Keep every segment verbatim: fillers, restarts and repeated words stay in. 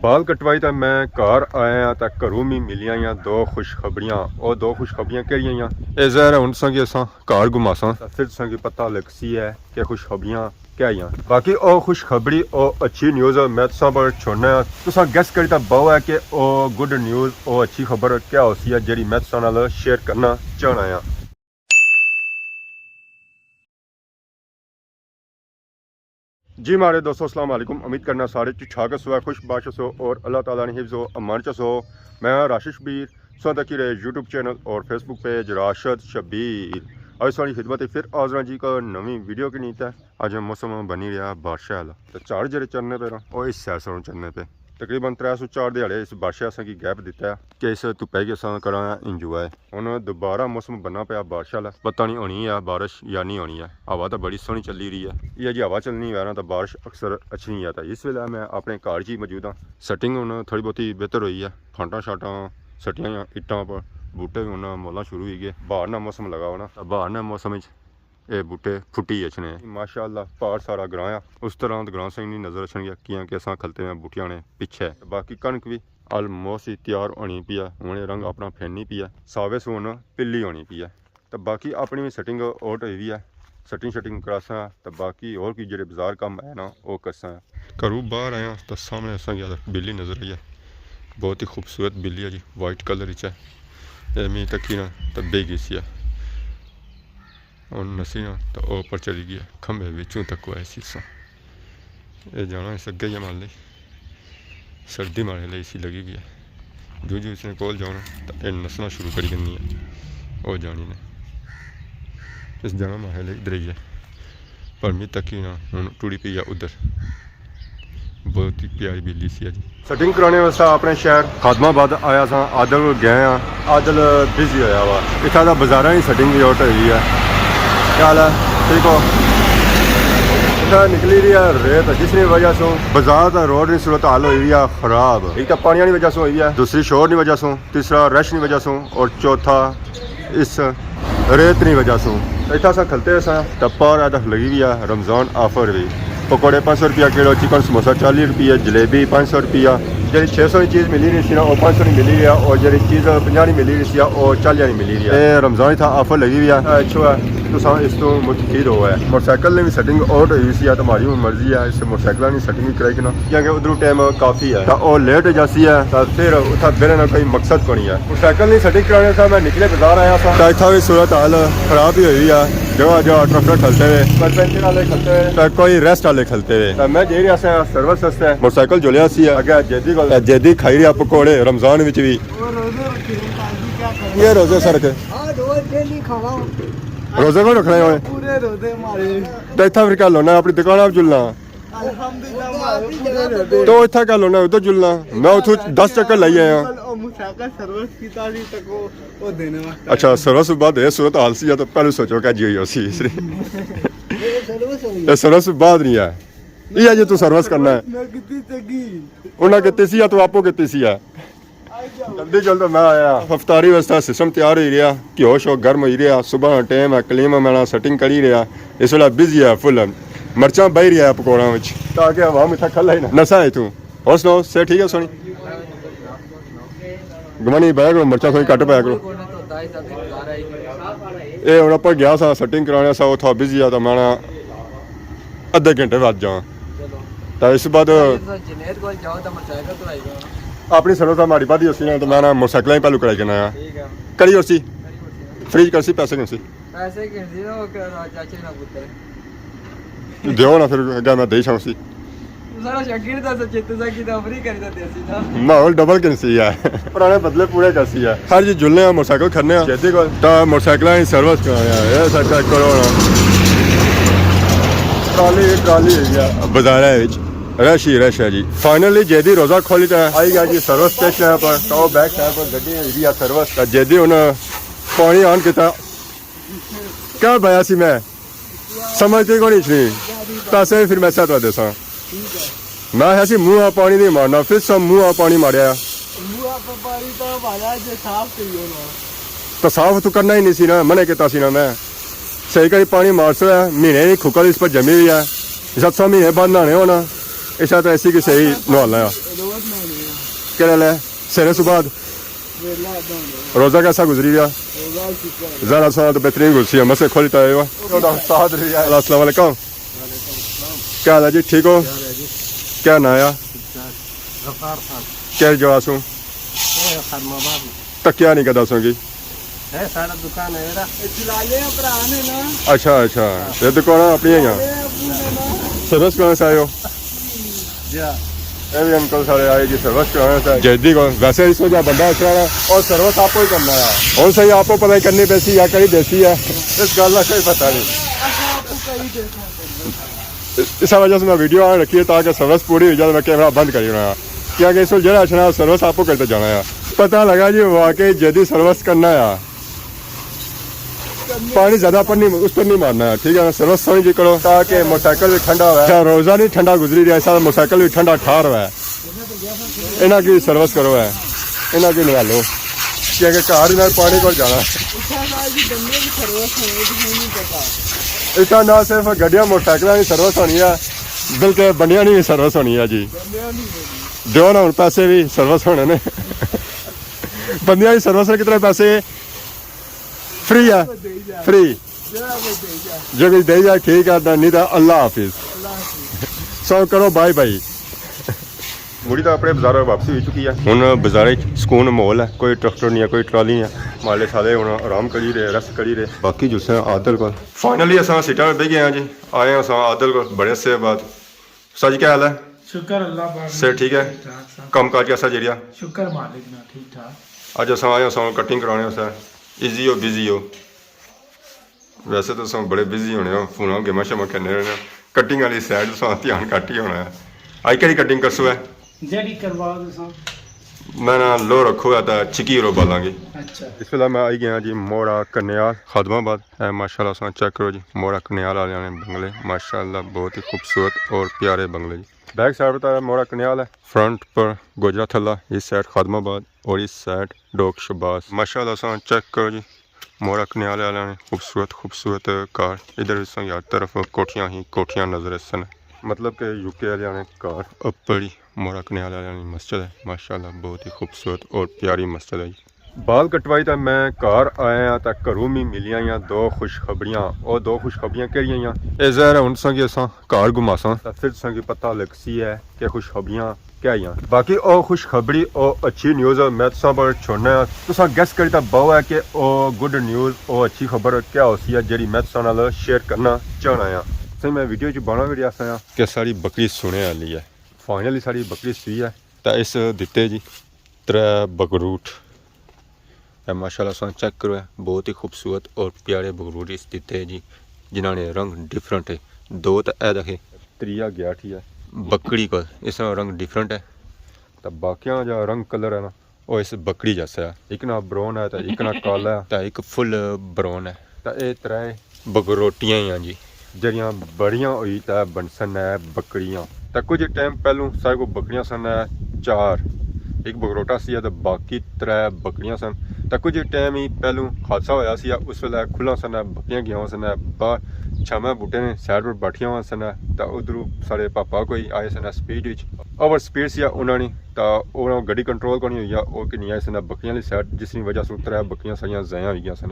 بال کٹوائی تے میں گھر آیا ہاں تے گھروں می ملیاں ہیاں دو خوشخبریاں۔ او دو خوشخبریاں کیڑیاں ہیاں؟ اے ظاہر ہے ہن تساں کی اساں گھر گھماساں تے فر تساں کی پتہ لگسی ہے کہ خوشخبریاں کیا ہیاں۔ باقی او خوشخبری، او اچھی نیوز میں تساں پر چھوڑنا ہے۔ تساں گیس کری تے باؤ ہے کہ او گڈ نیوز، او اچھی خبر کیا ہوسی ہے جیڑی میں تساں نال شیئر کرنا چاہنا ہاں۔ جی ماڑے دوستو، السلام علیکم۔ امید کرنا سارے ٹھیک ٹھاک ہسو، خوش باش ہسو اور اللہ تعالیٰ نے حفظ و امان چ ہسو۔ میں راشد شبیر، سو تکی رہے یوٹیوب چینل اور فیس بک پیج راشد شبیر۔ اج ساری خدمت پھر حاضر ہاں جی کو نویں ویڈیو کے نیتے۔ اج موسم بنی رہیا بارشاں والا، تے جھڑ جیڑے چڑھنے پے نا، او اس سائیڈ سوں چڑھنے پے۔ تقریباً ترے سو چار دیہاڑے اس بارشاں اساں کی گیپ دتا ہے کہ اس دھپے کی اساں کراں انجوائے۔ ہن دوبارہ موسم بننا پیا بارش والا، پتہ نہیں ہونی ہے بارش یا نہیں ہونی ہے۔ ہوا تاں بڑی سوہنی چلی رہی ہے، یہ جی ہوا چلنی ہووے نا تاں بارش اکثر اچھنی ہے۔ تاں اس ویلے میں اپنے گھر چ ہی موجود ہاں۔ سیٹنگ ہن تھوڑی بہتی بہتر ہوئی ہے، پھانٹاں شانٹاں سٹیاں ہویاں، اٹاں پر بوٹے بھی ہن مولنا شروع ہوئی گئے۔ بہار نا موسم لگا ہونا، تاں بہار نے موسم وچ اے بوٹے پھٹی اچھنے۔ ماشاءاللہ پہاڑ سارا گراں آ، اس طرح تے گراں سنگ نہیں نظر اچھن گیا، کیاں کہ اساں کھلتے ہوئے بوٹیاں نے پچھے۔ باقی کنک بھی آلموسٹ ہی تیار ہونی پی ہے، ہن اے رنگ اپنا پھیرنی پی ہے۔ ساوے سوں ہن پلی ہونی پی ہے۔ تے باقی اپنی وی سیٹنگ آؤٹ ہوئی وی ہے، سیٹنگ شیٹنگ کراساں، تے باقی ہور کوئی جیڑے بازار کم آئے نا، او کرساں۔ گھروں باہر آیا تاں سامنے اساں کی بلی نظر آئی ہے، بہت ہی خوبصورت بلی ہے جی، وائٹ کلر وچ ہے۔ اے می تکی نا تاں بہی گئی سی ہے۔ ہن نسی نا تاں او اوپر چڑھی گیا، کھمبے وچوں تکو ایسی سا۔ اے جانا اس اگے ہی مال لئی، سردی مارے لئی اسی لگی گیا۔ جو جو اس نے کول جاؤ نا تاں اے نسنا شروع کری گنی ہے۔ او جانی نے اس جانا مارے لئی ادھر ہی ہے۔ پر می تکی نا ہن ٹری پی ہے ادھر۔ بہت ہی پیاری بلی سی ہے جی۔ سیٹنگ کرانے واسطے اپنے شہر خادم آباد آیا ساں، عادل کول گئے ہاں، عادل بزی ہویا وا۔ اتھا دا بازاراں نی سیٹنگ وی آؤٹ ہوئی ہے۔ کیا حال ہے؟ ٹھیک ہو؟ اتھا نکلی رہی ہے ریت، جس نی وجہ سوں بازار دا روڈ نی صورت حال ہوئی وی ہے خراب۔ ایک تاں پانیاں نی وجہ سوں ہوئی ہے، دوسری شور نی وجہ سوں، تیسرا رش نی وجہ سوں، اور چوتھا اس ریت نی وجہ سوں۔ اتھا اساں کھلتے ساں، ٹپا اور ادھر لگی ہوئی ہے رمضان آفر وی۔ پکوڑے پانچ سو روپیہ کلو، چکن سموسہ چالی روپیہ، جلیبی پانچ سو روپیہ۔ جیڑی چھ سو نی چیز ملی رہی سی نا، او پانچ سو نی ملی رہی ہے، اور جیڑی چیز پنجاہ نی ملی رہی سی، او چالی نی ملی رہی ہے۔ اے رمضان اتھا آفر لگی ہوئی ہے۔ اچھا، تساں اس تو مستفید ہووے۔ موٹر سائیکل نے وی سیٹنگ آؤٹ ہوئی سی ہے، تمہاری مرضی ہے، اس موٹر سائیکل نی سیٹنگ وی کرائی کنا، کیونکہ ادھروں ٹائم کافی ہے، تاں او لیٹ ہو جاسی ہے، تاں پھر اتھا بیہنے نا کوئی مقصد کونی ہے۔ موٹر سائیکل نی سیٹنگ کرانے سا میں نکلے بازار آیا سا، تاں اتھا وی صورت حال خراب ہی ہوئی ہے، جگہ جگہ ٹرکٹر کھلتے ہوئے، سسپینشن والے کھلتے ہوئے، تاں کوئی ریسٹ والے کھلتے ہوئے۔ تاں میں جائی رہیا سا سروس واسطے، موٹر سائیکل جلیا سی ہے، اگے جیدی کول، تاں جیدی کھائی رہیا پکوڑے رمضان وچ وی۔ یہ روزے سر کے۔ روزے کو رکھنے ہوئے۔ پورے روزے مارے۔ تے اتھا پھر کیا لونا، اپنی دکان آپ جلنا۔ الحمدللہ، مارے پورے روزے۔ تو اتھا کیا لونا، ادھر جلنا۔ میں اتھوں دس چکر لائی آیا۔ او موٹر سائیکل سروس کیتا سی تکو، او دینے واسطے۔ اچھا، سروس بعد یہ صورت حال سی، تو پہلے سوچو کہ جی ہوئی سی۔ یہ سروس ہوئی۔ یہ سروس بعد نہیں ہے۔ یہ جی تو سروس کرنا ہے۔ میں کیتی چنگی۔ انہاں کیتی سی یا تو آپو کیتی سی ہے؟ جلدی جلد میں آیا۔ افطاری واسطے سسٹم تیار ہوئی رہیا، گھیو شو گرم ہوئی رہیا، صبح نا ٹائم ہے، کلیم میں نا سیٹنگ کری رہیا، اس ویلے بزی ہے فل، مرچاں بائی رہیا ہے پکوڑاں وچ، تاکہ عوام اتھا کھلا ہی نہ۔ نسا ہے تو، اور سناؤ، صحت ٹھیک ہے سونی؟ گمانی بایا کرو، مرچاں تھوڑی گھٹ پایا کرو۔ اے ہن اپر گیا سا سیٹنگ کرانے سا، اتھا بزی ہے، تو میں نا ادھے گھنٹے بعد جاں۔ چلو۔ تے اس بعد جنید کول جاؤ تے موٹرسائیکل تو آئی جاؤ۔ اپنی سروس تے ماڑی بادی ہوسی نا، تے میں نا موٹرسائیکل ہی پہلو کرائی کے نا آیا۔ ٹھیک ہے۔ کڑی ہوسی؟ کڑی ہوسی۔ فری کرسی، پیسے کہیں سی؟ پیسے کہیں سی، او چاچے نا پتر ہے۔ دیو نا پھر، اگے میں دئی چھاؤں سی۔ سارا شاگرد دا سچے، تساں کی تے فری کری تے دیسی نا۔ ماحول ڈبل کہیں سی ہے۔ پرانے بدلے پورے کرسی ہے۔ خیر جی، جلنے آں، موٹرسائیکل کھڑنے آں۔ جیدی کول۔ تا موٹرسائیکلاں نی سروس کرانے آں۔ اے سا چیک کرو نا۔ ٹرالی، ٹرالی ہوئی ہے۔ بازارے وچ رش ہی رش ہے جی۔ فائنلی جیدی روزہ کھولی تے آئی گیا جی سروس اسٹیشن پر۔ تا او بیک سائیڈ پر گڈی ہوئی ہے سروس۔ تا جیدی ہن پانی آن کیتا۔ کیا بھایا سی میں؟ سمجھتے کون اچھنی؟ پیسے پھر میں ساتھ دے ساں۔ میں ایسی منہ آ پانی نہیں مارنا، پھر سب منہ آ پانی ماریا۔ منہ آ پانی تو ماریا جے صاف کریو نا۔ تو صاف تو کرنا ہی نہیں سی نا، منع کیتا سی نا میں۔ صحیح کری پانی مار سو ہے، مہینے نہیں کھکل اس پر جمی ہوئی ہے۔ اس سات سو مہینے بعد نہانے ہونا، اس طرح ایسی کی صحیح نہانا ہے۔ کہڑے لے؟ سہرے صبح؟ روزہ کیسا گزری گیا؟ زہرا سال تو بہترین گزری ہے، مسے کھولی تائے ہوا۔ استاد بھی ہے۔ السلام علیکم۔ کیا حال ہے جی؟ ٹھیک ہو؟ کیا نام ہے؟ غفار خان۔ کیا جگہ سوں؟ اے خادم آباد۔ تکیا نہیں کدا سوں گی؟ اے ساڑا دکان ہے جیڑا۔ اچھا اچھا، یہ دکان اپنی ہے یہاں۔ سروس کرانے سے آئے ہو؟ جی ہاں۔ اے بھی انکل سارے آئے جی سروس کرانے سے۔ جدی کو ویسے اس وجہ بندہ اس طرح اور سروس آپ کو ہی کرنا ہے۔ اور صحیح آپ کو پتہ ہی کرنی پیسی یا کری دیسی ہے، اس گل کا کوئی پتہ نہیں۔ اس وجہ سے میں ویڈیو آن رکھی ہے تاکہ سروس پوری ہو جائے، میں کیمرہ بند کری ہونا ہے۔ کیا کہ اس وقت جڑا اچھنا سروس آپ کو کرتے جانا ہے۔ پتہ لگا جی واقعی جدی سروس کرنا ہے۔ پانی زیادہ پر نہیں، اس پر نہیں مارنا ہے، ٹھیک ہے نا؟ سروس سوئی جی کرو تاکہ موٹرسائیکل بھی ٹھنڈا ہوا ہے۔ اچھا، روزہ نہیں ٹھنڈا گزری رہا، ایسا موٹرسائیکل بھی ٹھنڈا ٹھار ہوا ہے۔ انہاں کی سروس کرو ہے، انہاں کی نوالو، کیونکہ گھر میں پانی کول جانا۔ اتنا نہ صرف گڈیاں موٹرسائیکلاں کی سروس ہونی ہے، بلکہ بندیاں کی بھی سروس ہونی ہے جی۔ دیو نا ہن پیسے بھی سروس ہونے نے۔ بندیاں کی سروس نے کتنے پیسے؟ فری ہے، فری۔ جو کچھ دے جائے ٹھیک ہے، نہیں تو اللہ حافظ۔ سو کرو بائے بائے۔ مڑی تاں اپنے بازار واپسی ہوئی چکی ہے۔ ہن بازار وچ سکون ماحول ہے، کوئی ٹریکٹر نہیں ہے، کوئی ٹرالی نہیں ہے۔ مالے سارے ہن آرام کری رہے، ریسٹ کری رہے۔ باقی جلسے ہیں عادل کول۔ فائنلی اساں سیٹاں پہ بیٹھ گئے ہیں جی، آئے ہیں اساں عادل کول بڑے عرصے بعد۔ استاد جی کیا حال ہے؟ شکر اللہ پاک صحت نا۔ ٹھیک ہے؟ ٹھیک ٹھاک سب۔ کم کاج کیسا چل رہا؟ شکر مالک نا، ٹھیک ٹھاک۔ اج اساں آئے ہیں اساں کٹنگ کرانے واسطے۔ ایزی ہو بزی ہو؟ ویسے تو تساں بڑے بزی ہونے ہو، فوناں گیماں شیماں کھیلنے رہنے ہو۔ کٹنگ والی سائیڈ تساں دھیان گھٹ ہی ہونا ہے۔ اج کیڑی کٹنگ کرسو ہے؟ جیڑی کرواؤ تساں۔ میں نا لو رکھو ہے تے چکی رو بالاں گی۔ اچھا۔ اس ویلے میں آئی گیا جی موڑا کنیال خادم آباد۔ اے ماشاءاللہ تساں چیک کرو جی، موڑا کنیال والے نے بنگلے ماشاءاللہ بہت ہی خوبصورت اور پیارے بنگلے جی۔ بیک سائیڈ پر موڑا کنیال ہے، فرنٹ پر گوجرا تھلا، اس سائیڈ خادم آباد اور اس سائیڈ ڈوک شباز۔ ماشاءاللہ تساں چیک کرو جی، موڑا کنیال والے نے خوبصورت خوبصورت گھر۔ ادھر بھی تساں ہر طرف کوٹھیاں ہی کوٹھیاں نظر آسن۔ مطلب کہ یو کے والے نے گھر اپر ہی موڑا کنیال والے نے مسجد ہے۔ ماشاءاللہ بہت ہی خوبصورت اور پیاری مسجد ہے۔ بال کٹوائی تے میں گھر آیا تے گھروں می ملیاں یا دو خوشخبریاں۔ او دو خوشخبریاں کیڑیاں یا؟ اے ظاہر ہے ہن تساں کی اساں گھر گھماساں تے پھر تساں کی پتہ لگسی ہے کہ خوشخبریاں کیا ہیاں۔ باقی او خوشخبری، او اچھی نیوز میں تساں پر چھوڑنا ہے۔ تساں گیس کری تے باؤ ہے کہ او گڈ نیوز، او اچھی خبر کیا ہوسی ہے جیڑی میں تساں نال شیئر کرنا چاہنا ہاں۔ صحیح میں ویڈیو چ بانا وی ریاسا ہاں کہ ساڑی بکری سونے والی ہے۔ فائنلی ساڑی بکری سوئی ہے۔ تے اس دتے جی ترے بگروٹ۔ اے ماشاءاللہ تساں چیک کرو، اے بہت ہی خوبصورت اور پیارے بگروٹ اس دتے جی، جنہاں نے رنگ ڈفرنٹ ہے۔ دو تے اے دیکھے، تریا گیا ٹھی ہے۔ بکری کو اس نا رنگ ڈفرنٹ ہے۔ تے باقیاں جا رنگ کلر ہے نا، او اس بکری جیسا ہے۔ ایک نا براؤن ہے تے ایک نا کالا ہے تے ایک فل براؤن ہے۔ تے اے ترے بگروٹیاں ہی ہیں جی، جیڑیاں بڑیاں ہوئی تے بنسن ہے بکریاں۔ تے کچھ ٹائم پہلوں ساڑے کو بکریاں سن ہے چار، ایک بگروٹا سی تے باقی ترے بکریاں سن۔ تے کچھ ٹائم ہی پہلوں حادثہ ہویا سی، اس ویلے کھلاں سن ہے، بکریاں گیاں سن ہے باہر چھاویں بوٹے نے سائیڈ پر بیٹھیاں ہوئیاں سن۔ تے ادھروں ساڑے پاپا کوئی آئے سن سپیڈ وچ، اوور سپیڈ سی انہاں نے، تے انہاں گڈی کنٹرول کونی ہوئی، او کہ نہیں آئے سن بکریاں والی سائیڈ، جس نی وجہ سوں ترے بکریاں ساڑیاں ضائع ہوئی گیاں سن۔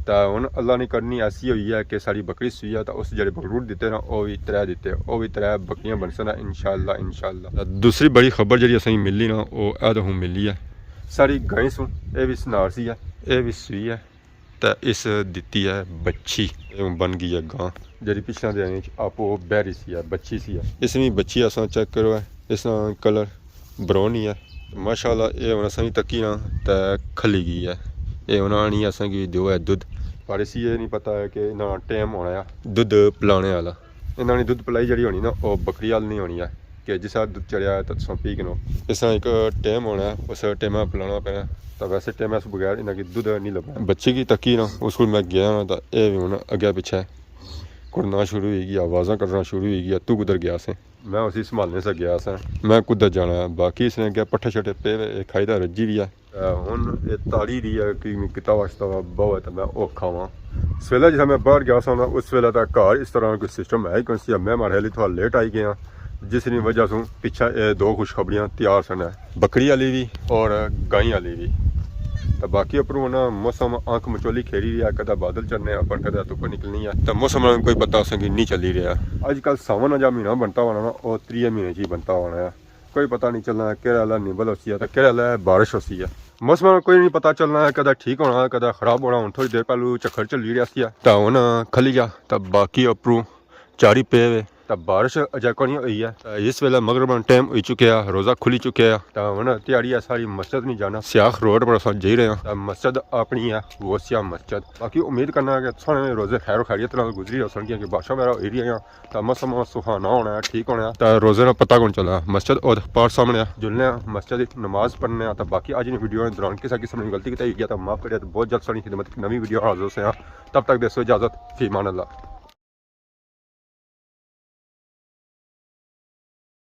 تے ہن اللہ نی کرنی ایسی ہوئی ہے کہ ساڑی بکری سوئی ہے، تے اس جیڑے بگروٹ دتے نا، او وی ترے دتے، او وی ترے بکریاں بنسن انشاءاللہ، انشاءاللہ۔ تے دوسری بڑی خبر جیڑی اساں کی ملی نا، او اے تے ہن ملی ہے۔ ساڑی گائیں سوں، اے وی سنار سی ہے، اے وی سوئی ہے۔ تے اس دتی ہے بچی، اے ہن بن گئی ہے گاں۔ جیڑی پچھلے دناں وچ آپو بہری سی ہے، بچی سی ہے۔ اس نی بچی اساں چیک کرو ہے، اس نا کلر براؤن ہی ہے۔ ماشاءاللہ اے ہن اساں کی تکی نا تے کھلی گئی ہے۔ اے ہن آنی اساں کی دیو ہے دودھ۔ پر اسی اے نہیں پتہ ہے کہ انہاں ٹائم ہونا ہے دودھ پلانے والا۔ انہاں نی دودھ پلائی جیڑی ہونی نا، او بکری آلی نہیں ہونی ہے کہ جس ویلے دودھ چڑھیا ہے تے تساں پی کنو۔ اس طرح ایک ٹائم ہونا ہے، اس ٹائم پلانا پینا۔ تے ویسے ٹائم اس بغیر انہاں کی دودھ نہیں لبنا۔ بچی کی تکی نا، اس کول میں گیا نا، تے اے وی ہن اگے پچھے کرنا شروع ہوئی گیا، آوازاں کرنا شروع ہوئی گیا، "تو کدھر گیا سے؟" میں اسی سنبھالنے سے گیا سا، میں کدھر جانا ہے۔ باقی اس نے اگے پٹھے شٹھے پے ہوئے، اے کھائی تے رجی وی ہے۔ اے ہن اے تاڑی رہی ہے کہ میں کتا واسطہ بہو ہے تے میں او کھاواں۔ اس ویلے جسے میں باہر گیا سا نا، اس ویلے تے گھر اس طرح کوئی سسٹم ہے ہی کون سی۔ میں ماڑے ہلی تھوڑا لیٹ آئی گیا، جس نی وجہ سوں پچھے اے دو خوشخبریاں تیار سن، بکری آلی وی اور گائیں آلی وی۔ تے باقی اپروں نا موسم آنکھ مچولی کھیری رہیا، کدے بادل چڑھنے اپن، کدے دھپ نکلنی ہے۔ تے موسم نا کوئی پتہ اساں کی نہیں چلی رہیا۔ اج کل ساون نا جا مہینہ بنتا ہونا نا، او تریے مہینے چ ہی بنتا ہونا ہے۔ کوئی پتہ نہیں چلنا کہڑے ویلے نبل ہوسی ہے تے کہڑے ویلے بارش ہوسی ہے۔ موسم نا کوئی نہیں پتہ چلنا ہے، کدے ٹھیک ہونا، کدے خراب ہونا۔ ہن تھوڑی دیر پہلو جھکھڑ چلی رہیا سی تے ہن کھلی گیا۔ تے باقی اپروں چاری پے ہوئے تے بارش اجے کونی ہوئی ہے۔ تے اس ویلے مغرب نا ٹائم ہوئی چکیا، روزہ کھلی چکیا۔ تے ہن تیاری ہے ساری مسجد نہیں جانا، سیاخ روڈ پر اساں جائی رہے ہیں۔ تے مسجد اپنی ہے غوثیہ مسجد۔ باقی امید کرنا کہ سارے روزے خیر و خیریت نال گزری ہوسن، کیونکہ بارشاں وغیرہ ہوئی رہی ہیں۔ تے موسم سہانا ہونا ہے، ٹھیک ہونا ہے۔ تے روزے نا پتہ کون چلا۔ مسجد او پار سامنے ہے، جلنے آں مسجد وچ نماز پڑھنے آں۔ تے باقی اج نی ویڈیو دوران کسے قسم نی غلطی کیتی ہوئی ہے تے معاف کریے، تے بہت جلد ساری خدمت نوی ویڈیو حاضر ہوسے آں۔ تب تک دیسو اجازت، فی امان اللہ۔